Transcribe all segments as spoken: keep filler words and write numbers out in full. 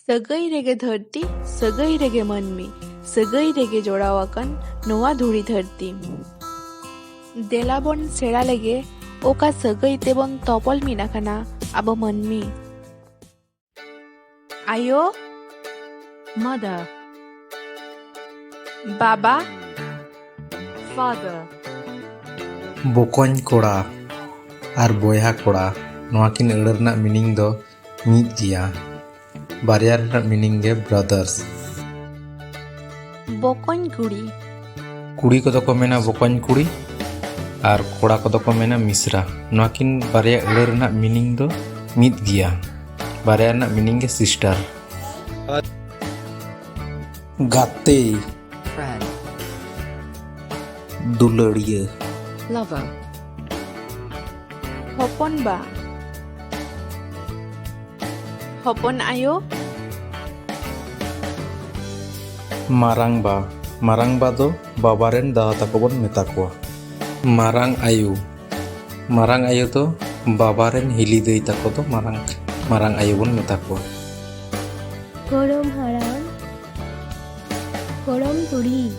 ᱥᱟᱹᱜᱟᱹᱭ ᱨᱮᱜᱮ ᱫᱷᱟᱹᱨᱛᱤ, ᱥᱟᱹᱜᱟᱹᱭ ᱨᱮᱜᱮ ᱢᱟᱹᱱᱢᱤ, ᱥᱟᱹᱜᱟᱹᱭ ᱨᱮᱜᱮ ᱡᱚᱲᱟᱣ ᱟᱠᱟᱱ ᱱᱚᱣᱟ ᱫᱷᱩᱲᱤ ᱫᱷᱟᱹᱨᱛᱤ᱾ ᱫᱮᱞᱟ ᱵᱚᱱ ᱥᱮᱬᱟ ᱞᱮᱜᱮ, ᱚᱠᱟ ᱥᱟᱹᱜᱟᱹᱭ ᱛᱮᱵᱚᱱ ᱛᱚᱯᱚᱞ ᱢᱤᱫ ᱟᱠᱟᱱᱟ ᱟᱵᱚ ᱢᱟᱹᱱᱢᱤ᱾ ᱟᱭᱳ, Mother. ᱵᱟᱵᱟ, Father. ᱵᱚᱠᱚᱧ ᱠᱚᱲᱟ ᱟᱨ ᱵᱚᱭᱦᱟ ᱠᱚᱲᱟ, ᱱᱚᱣᱟ ᱠᱤᱱ ᱟᱹᱲᱟᱹ ᱨᱮᱱᱟᱜ meaning ᱫᱚ ᱢᱤᱫ ᱜᱮᱭᱟ᱾ ᱵᱟᱨᱭᱟ ᱨᱮᱱᱟᱜ meaning ᱜᱮ brothers. ᱵᱚᱠᱚᱧ ᱠᱩᱲᱤ᱾ ᱠᱩᱲᱤ ᱠᱚᱫᱚ ᱠᱚ ᱢᱮᱱᱟ ᱵᱚᱠᱚᱧ ᱠᱩᱲᱤ ᱟᱨ ᱠᱚᱲᱟ ᱠᱚᱫᱚ ᱠᱚ ᱢᱮᱱᱟ ᱢᱤᱥᱨᱟ᱾ ᱱᱚᱣᱟ ᱠᱤᱱ ᱵᱟᱨᱭᱟ ᱟᱹᱲᱟᱹ ᱨᱮᱱᱟᱜ meaning ᱫᱚ ᱢᱤᱫ ᱜᱮᱭᱟ᱾ ᱵᱟᱨᱭᱟ ᱨᱮᱱᱟᱜ meaning ᱜᱮ sister. ᱜᱟᱛᱮ᱾ Friend. ᱫᱩᱞᱟᱹᱲᱤᱭᱟᱹ᱾ Lover. ᱦᱚᱯᱚᱱ ᱵᱟ᱾ ᱦᱚᱯᱚᱱ ᱟᱭᱳ᱾ ᱢᱟᱨᱟᱝ ᱵᱟ᱾ ᱢᱟᱨᱟᱝ ᱵᱟ ᱫᱚ ᱵᱟᱵᱟ ᱨᱮᱱ ᱫᱟᱫᱟ ᱛᱟᱠᱚ ᱵᱚᱱ ᱢᱮᱛᱟ ᱠᱚᱣᱟ᱾ ᱢᱟᱨᱟᱝ ᱟᱭᱳ᱾ ᱢᱟᱨᱟᱝ ᱟᱭᱳ ᱫᱚ ᱵᱟᱵᱟ ᱨᱮᱱ ᱦᱤᱞᱤ ᱫᱟᱹᱭ ᱛᱟᱠᱚ ᱫᱚ ᱢᱟᱨᱟᱝ, ᱢᱟᱨᱟᱝ ᱟᱭᱳ ᱵᱚᱱ ᱢᱮᱛᱟ ᱠᱚᱣᱟ᱾ ᱜᱚᱲᱚᱢ ᱦᱟᱲᱟᱢ, ᱜᱚᱲᱚᱢ ᱵᱩᱲᱦᱤ᱾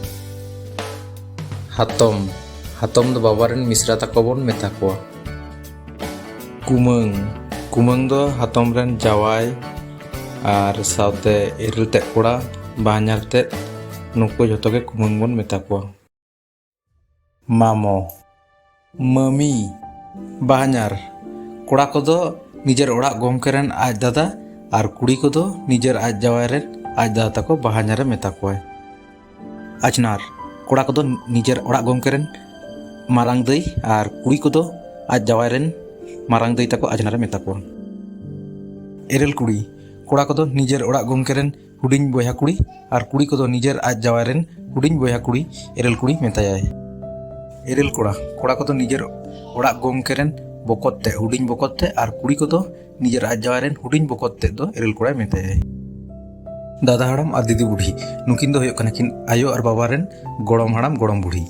ᱦᱟᱛᱚᱢ᱾ ᱦᱟᱛᱚᱢ ᱫᱚ ᱵᱟᱵᱟ ᱨᱮᱱ ᱢᱤᱥᱨᱟ ᱛᱟᱠᱚ ᱵᱚᱱ ᱢᱮᱛᱟ ᱠᱚᱣᱟ᱾ ᱠᱩᱢᱟᱹᱝ᱾ ᱠᱩᱢᱟᱹᱝ ᱫᱚ ᱦᱟᱛᱚᱢ ᱨᱮᱱ ᱡᱟᱶᱟᱭ ᱟᱨ ᱥᱟᱶᱛᱮ ᱮᱨᱮᱞ ᱛᱮᱫ ᱠᱚᱲᱟ, ᱵᱟᱦᱧᱟᱨ ᱛᱮᱫ, ᱱᱩᱠᱩ ᱡᱷᱚᱛᱚ ᱜᱮ ᱠᱩᱢᱟᱹᱝ ᱵᱚᱱ ᱢᱮᱛᱟ ᱠᱚᱣᱟ᱾ ᱢᱟᱢᱚ, ᱢᱟᱹᱢᱤ, ᱵᱟᱦᱧᱟᱨ᱾ ᱠᱚᱲᱟ ᱠᱚᱫᱚ ᱱᱤᱡᱮᱨ ᱚᱲᱟᱜ ᱜᱚᱢᱠᱮ ᱨᱮᱱ ᱟᱡ ᱫᱟᱫᱟ ᱟᱨ ᱠᱩᱲᱤ ᱠᱚᱫᱚ ᱱᱤᱡᱮᱨ ᱟᱡ ᱡᱟᱶᱟᱭ ᱨᱮᱱ ᱟᱡ ᱫᱟᱫᱟ ᱛᱟᱠᱚ ᱵᱟᱦᱧᱟᱨᱮ ᱢᱮᱛᱟ ᱠᱚᱣᱟᱭ᱾ ᱟᱡᱷᱱᱟᱨ᱾ ᱠᱚᱲᱟ ᱠᱚᱫᱚ ᱱᱤᱡᱮᱨ ᱚᱲᱟᱜ ᱜᱚᱢᱠᱮ ᱨᱮᱱ ᱢᱟᱨᱟᱝ ᱫᱟᱹᱭ ᱟᱨ ᱠᱩᱲᱤ ᱠᱚᱫᱚ ᱟᱡ ᱡᱟᱶᱟᱭ ᱨᱮᱱ ᱢᱟᱨᱟᱝ ᱫᱟᱹᱭ ᱛᱟᱠᱚ ᱟᱡᱷᱱᱟᱨᱮ ᱢᱮᱛᱟ ᱠᱚᱣᱟ᱾ ᱮᱨᱮᱞ ᱠᱩᱲᱤ᱾ ᱠᱚᱲᱟ ᱠᱚᱫᱚ ᱱᱤᱡᱮᱨ ᱚᱲᱟᱜ ᱜᱚᱢᱠᱮ ᱨᱮᱱ ᱦᱩᱰᱤᱧ ᱵᱚᱭᱦᱟ ᱠᱩᱲᱤ ᱟᱨ ᱠᱩᱲᱤ ᱠᱚᱫᱚ ᱱᱤᱡᱮᱨ ᱟᱡ ᱡᱟᱶᱟᱭ ᱨᱮᱱ ᱦᱩᱰᱤᱧ ᱵᱚᱭᱦᱟ ᱠᱩᱲᱤ ᱮᱨᱮᱞ ᱠᱩᱲᱤ ᱢᱮᱛᱟᱭᱟᱭ᱾ ᱮᱨᱮᱞ ᱠᱚᱲᱟ᱾ ᱠᱚᱲᱟ ᱠᱚᱫᱚ ᱱᱤᱡᱮᱨ ᱚᱲᱟᱜ ᱜᱚᱢᱠᱮ ᱨᱮᱱ ᱵᱚᱠᱚᱛ ᱛᱮ, ᱦᱩᱰᱤᱧ ᱵᱚᱠᱚᱛ ᱛᱮ, ᱟᱨ ᱠᱩᱲᱤ ᱠᱚᱫᱚ ᱱᱤᱡᱮᱨ ᱟᱡ ᱡᱟᱶᱟᱭ ᱨᱮᱱ ᱦᱩᱰᱤᱧ ᱵᱚᱠᱚᱛ ᱛᱮᱫ ᱫᱚ ᱮᱨᱮᱞ ᱠᱚᱲᱟᱭ ᱢᱮᱛᱟᱭᱟᱭ᱾ ᱫᱟᱫᱟ ᱦᱟᱲᱟᱢ ᱟᱨ ᱫᱤᱫᱤ ᱵᱩᱰᱷᱤ, ᱱᱩᱠᱤᱱ ᱫᱚ ᱦᱩᱭᱩᱜ ᱠᱟᱱᱟ ᱠᱤᱱ ᱟᱭᱳ ᱟᱨ ᱵᱟᱵᱟ ᱨᱮᱱ ᱜᱚᱲᱚᱢ ᱦᱟᱲᱟᱢ ᱜᱚᱲᱚᱢ ᱵᱩᱰᱷᱤ᱾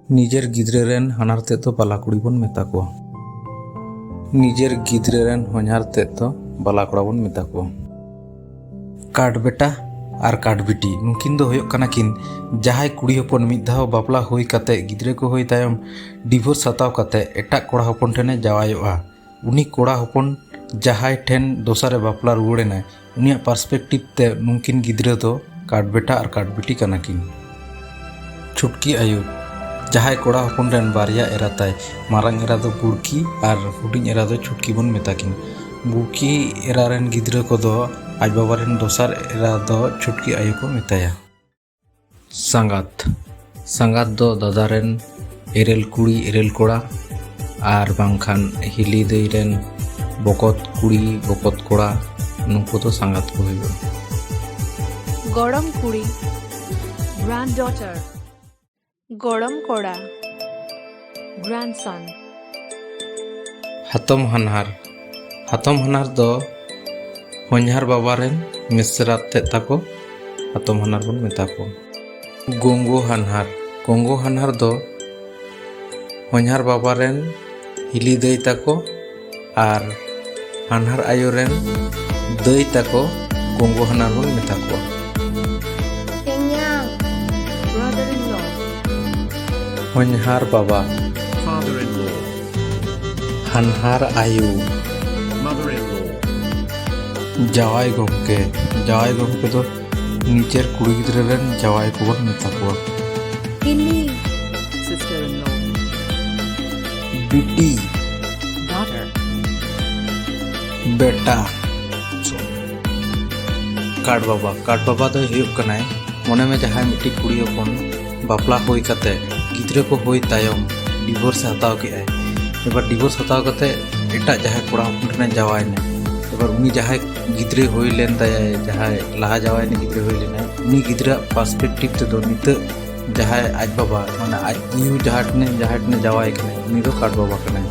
ᱱᱤᱡᱮᱨ ᱜᱤᱫᱽᱨᱟᱹ ᱨᱮᱱ ᱦᱟᱱᱦᱟᱨ ᱛᱮᱫ ᱫᱚ ᱵᱟᱞᱟ ᱠᱩᱲᱤ ᱵᱚᱱ ᱢᱮᱛᱟ ᱠᱚᱣᱟ᱾ ᱱᱤᱡᱮᱨ ᱜᱤᱫᱽᱨᱟᱹ ᱨᱮᱱ ᱦᱚᱧᱦᱟᱨ ᱛᱮᱫ ᱫᱚ ᱵᱟᱞᱟ ᱠᱚᱲᱟ ᱵᱚᱱ ᱢᱮᱛᱟ ᱠᱚᱣᱟ᱾ ᱠᱟᱴ ᱵᱮᱴᱟ ᱟᱨ ᱠᱟᱴ ᱵᱤᱴᱤ, ᱱᱩᱠᱤᱱ ᱫᱚ ᱦᱩᱭᱩᱜ ᱠᱟᱱᱟ ᱠᱤᱱ ᱡᱟᱦᱟᱸᱭ ᱠᱩᱲᱤ ᱦᱚᱯᱚᱱ ᱢᱤᱫ ᱫᱷᱟᱣ ᱵᱟᱯᱞᱟ ᱦᱩᱭ ᱠᱟᱛᱮ ᱜᱤᱫᱽᱨᱟᱹ ᱠᱚ ᱦᱩᱭ ᱛᱟᱭᱚᱢ ᱰᱤᱵᱷᱳᱨᱥ ᱦᱟᱛᱟᱣ ᱠᱟᱛᱮ ᱮᱴᱟᱜ ᱠᱚᱲᱟ ᱦᱚᱯᱚᱱ ᱴᱷᱮᱱᱮ ᱡᱟᱶᱟᱭᱚᱜᱼᱟ᱾ ᱩᱱᱤ ᱠᱚᱲᱟ ᱦᱚᱯᱚᱱ ᱡᱟᱦᱟᱸᱭ ᱴᱷᱮᱱ ᱫᱚᱥᱟᱨᱮ ᱵᱟᱯᱞᱟ ᱨᱩᱣᱟᱹᱲ ᱮᱱᱟᱭ, ᱩᱱᱤᱭᱟᱜ ᱯᱟᱨᱥᱯᱮᱠᱴᱤᱵᱷ ᱛᱮ ᱱᱩᱠᱤᱱ ᱜᱤᱫᱽᱨᱟᱹ ᱫᱚ ᱠᱟᱴ ᱵᱮᱴᱟ ᱟᱨ ᱠᱟᱴ ᱵᱤᱴᱤ ᱠᱟᱱᱟ ᱠᱤᱱ᱾ ᱪᱷᱩᱴᱠᱤ ᱟᱭᱳ, ᱡᱟᱦᱟᱸᱭ ᱠᱚᱲᱟ ᱦᱚᱯᱚᱱ ᱨᱮᱱ ᱵᱟᱨᱭᱟ ᱮᱨᱟ ᱛᱟᱭ, ᱢᱟᱨᱟᱝ ᱮᱨᱟ ᱫᱚ ᱵᱩᱲᱠᱤ ᱟᱨ ᱦᱩᱰᱤᱧ ᱮᱨᱟ ᱫᱚ ᱪᱷᱩᱴᱠᱤ ᱵᱚᱱ ᱢᱮᱛᱟ ᱠᱤᱱ᱾ ᱵᱩᱲᱠᱤ ᱮᱨᱟ ᱨᱮᱱ ᱜᱤᱫᱽᱨᱟᱹ ᱠᱚᱫᱚ ᱟᱡ ᱵᱟᱵᱟ ᱨᱮᱱ ᱫᱚᱥᱟᱨ ᱮᱨᱟ ᱫᱚ ᱪᱷᱩᱴᱠᱤ ᱟᱭᱳ ᱠᱚ ᱢᱮᱛᱟᱭᱟ᱾ ᱥᱟᱸᱜᱟᱛ, ᱥᱟᱸᱜᱟᱛ ᱫᱚ ᱫᱟᱫᱟ ᱨᱮᱱ ᱮᱨᱮᱞ ᱠᱩᱲᱤ ᱮᱨᱮᱞ ᱠᱚᱲᱟ ᱟᱨ ᱵᱟᱝᱠᱷᱟᱱ ᱦᱤᱞᱤ ᱫᱟᱹᱭ ᱨᱮᱱ ᱵᱚᱠᱚᱛ ᱠᱩᱲᱤ ᱵᱚᱠᱚᱛ ᱠᱚᱲᱟ, ᱱᱩᱠᱩ ᱫᱚ ᱥᱟᱸᱜᱟᱛ ᱠᱚ ᱦᱩᱭᱩᱜᱼᱟ᱾ ᱜᱚᱲᱚᱢ ᱠᱩᱲᱤ, granddaughter. ᱜᱚᱲᱚᱢ ᱠᱚᱲᱟ, grandson. ᱦᱟᱛᱚᱢ ᱦᱟᱱᱦᱟᱨ, ᱦᱟᱛᱚᱢ ᱦᱟᱱᱦᱟᱨ ᱫᱚ ᱦᱚᱧᱦᱟᱨ ᱵᱟᱵᱟ ᱨᱮᱱ ᱢᱤᱥᱨᱟ ᱛᱮᱫ ᱛᱟᱠᱚ, ᱦᱟᱛᱚᱢ ᱦᱟᱱᱦᱟᱨ ᱵᱚᱱ ᱢᱮᱛᱟ ᱠᱚᱣᱟ᱾ ᱜᱚᱝᱜᱚ ᱦᱟᱱᱦᱟᱨ, ᱜᱚᱝᱜᱚ ᱦᱟᱱᱦᱟᱨ ᱫᱚ ᱦᱚᱧᱦᱟᱨ ᱵᱟᱵᱟ ᱨᱮᱱ ᱦᱤᱞᱤ ᱫᱟᱹᱭ ᱛᱟᱠᱚ ᱟᱨ ᱦᱟᱱᱦᱟᱨ ᱟᱭᱳ ᱨᱮᱱ ᱫᱟᱹᱭ ᱛᱟᱠᱚ ᱜᱚᱝᱜᱚ ᱦᱟᱱᱦᱟᱨ ᱵᱚᱱ ᱢᱮᱛᱟ ᱠᱚᱣᱟ᱾ ᱛᱮᱧᱟᱝ, brother-in-law. ᱦᱚᱧᱦᱟᱨ ᱵᱟᱵᱟ, father-in-law. ᱦᱟᱱᱦᱟᱨ ᱟᱭᱳ, mother-in-law. ᱡᱟᱶᱟᱭ ᱜᱚᱢᱠᱮ, ᱡᱟᱶᱟᱭ ᱜᱚᱢᱠᱮ ᱫᱚ ᱱᱤᱡᱮᱨ ᱠᱩᱲᱤ ᱜᱤᱫᱽᱨᱟᱹ ᱨᱮᱱ ᱡᱟᱶᱟᱭ ᱠᱚᱵᱚᱱ ᱢᱮᱛᱟ ᱠᱚᱣᱟ᱾ ᱦᱤᱞᱤ, sister-in-law. ᱵᱤᱴᱤ, daughter. ᱵᱮᱴᱟ, ᱠᱟᱴ ᱵᱟᱵᱟ, ᱠᱟᱴ ᱵᱟᱵᱟ ᱫᱚᱭ ᱦᱩᱭᱩᱜ ᱠᱟᱱᱟᱭ, ᱢᱚᱱᱮ ᱢᱮ ᱡᱟᱦᱟᱸᱭ ᱢᱤᱫᱴᱤᱡ ᱠᱩᱲᱤ ᱦᱚᱯᱚᱱ ᱵᱟᱯᱞᱟ ᱦᱩᱭ ᱠᱟᱛᱮ ᱜᱤᱫᱽᱨᱟᱹ ᱠᱚ ᱦᱩᱭ ᱛᱟᱭᱚᱢ ᱰᱤᱵᱷᱳᱨᱥ ᱮ ᱦᱟᱛᱟᱣ ᱠᱮᱜᱼᱟᱭ, ᱮᱵᱟᱨ ᱰᱤᱵᱷᱳᱨᱥ ᱦᱟᱛᱟᱣ ᱠᱟᱛᱮ ᱮᱴᱟᱜ ᱡᱟᱦᱟᱸᱭ ᱠᱚᱲᱟ ᱦᱚᱯᱚᱱ ᱴᱷᱮᱱᱮ ᱡᱟᱶᱟᱭᱮᱱᱟ, ᱮᱵᱟᱨ ᱩᱱᱤ ᱡᱟᱦᱟᱸᱭ ᱜᱤᱫᱽᱨᱟᱹ ᱦᱩᱭ ᱞᱮᱱ ᱛᱟᱭᱟᱭ, ᱡᱟᱦᱟᱸᱭ ᱞᱟᱦᱟ ᱡᱟᱶᱟᱭᱮᱱ ᱜᱤᱫᱽᱨᱟᱹ ᱦᱩᱭ ᱞᱮᱱᱟᱭ, ᱩᱱᱤ ᱜᱤᱫᱽᱨᱟᱹᱣᱟᱜ ᱯᱟᱨᱥᱯᱮᱠᱴᱤᱵᱷ ᱛᱮᱫᱚ ᱱᱤᱛᱚᱜ ᱡᱟᱦᱟᱸᱭ ᱟᱡ ᱵᱟᱵᱟ, ᱢᱟᱱᱮ ᱟᱡ ᱟᱭᱳ ᱡᱟᱦᱟᱸ ᱴᱷᱮᱱᱮ, ᱡᱟᱦᱟᱸᱭ ᱴᱷᱮᱱᱮ ᱡᱟᱶᱟᱭ ᱠᱟᱱᱟᱭ, ᱩᱱᱤ ᱫᱚ ᱠᱟᱴ ᱵᱟᱵᱟ ᱠᱟᱱᱟᱭ᱾